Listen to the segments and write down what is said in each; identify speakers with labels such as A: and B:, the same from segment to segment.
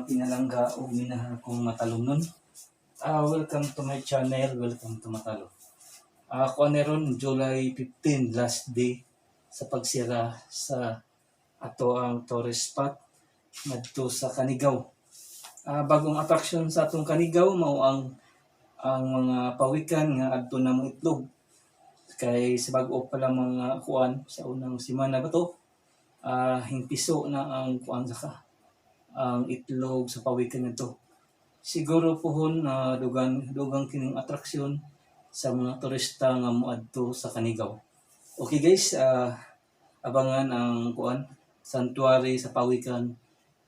A: Mga pinalangga ug minahal kong matalumnon. Welcome to my channel, welcome to Matalo. Kuan ron July 15, last day sa pagsira sa ato ang tourist spot ngadto sa Canigao. Bagong attraction sa atong Canigao mao ang mga pawikan nga adto na mo itlog. Kay sa bag-o pa lang mga kuan sa unang semana ba to? Hingpiso na ang kuan sa ka ang itlog sa pawikan nito. Siguro puhon na dugang dugang kining atraksyon sa mga turista nga moadto sa Canigao. Okay guys, abangan ang kuan santuary sa pawikan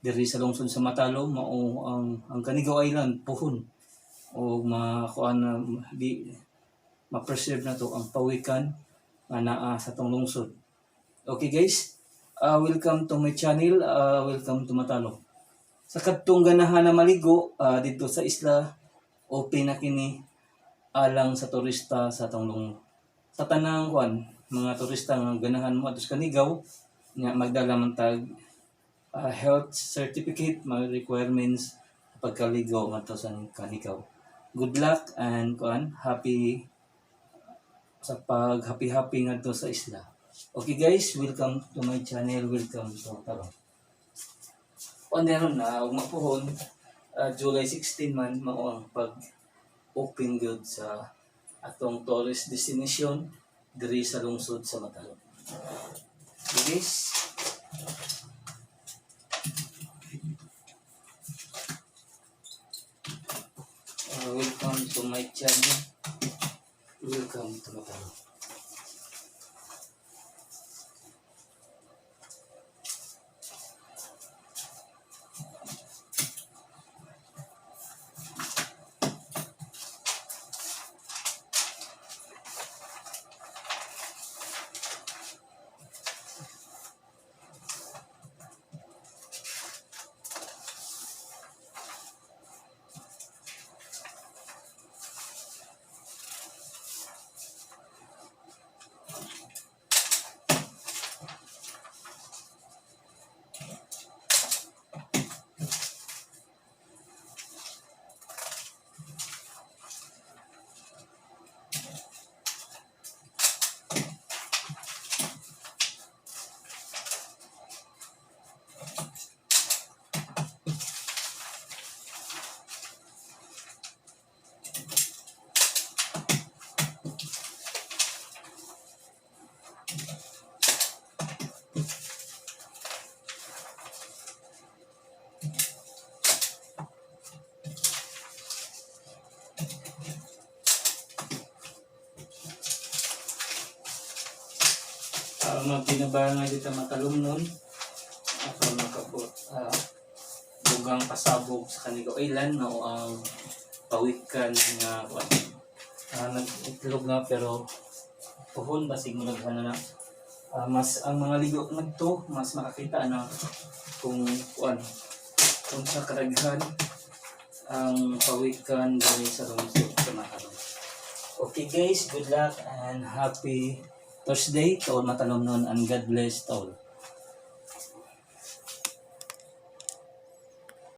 A: diri sa lungsod sa Matalo, mao ang Canigao Island puhon o makuan na di ma-preserve na to ang pawikan nga naa sa tong lungsod. Okay guys, welcome to my channel, welcome to Matalo. Sa kadtong ganahan na maligo dito sa isla, open na kini alang sa turista sa tong sa tanang kuan mga turista nga ganahan mo adto sa Canigao nga magdala man tag health certificate, mga requirements pagkaligo ngadto sa Canigao. Good luck and kuan happy sa pag happy happy ngadto sa isla. Okay guys, welcome to my channel, welcome to Matalo. Kuan ron na ug mapuhon July 16 man mao ang pag open gyud sa atong tourist destination diri sa lungsod sa Matalo. Okay guys. Welcome to my channel. Welcome to Matalo. Mga binabangan dito matalumnon aron makabot dugang pasabog sa Canigao Island mao ang pawikan nga kuan. Nag-itlog na pero puhon basig mo na na. Mas ang mga ligo ngadto mas makakita na kung kuan kung sa kadaghan ang pawikan diri sa lungsod sa Matalo. Okay guys, good luck and happy Thursday to all Matalomnon and God bless to all.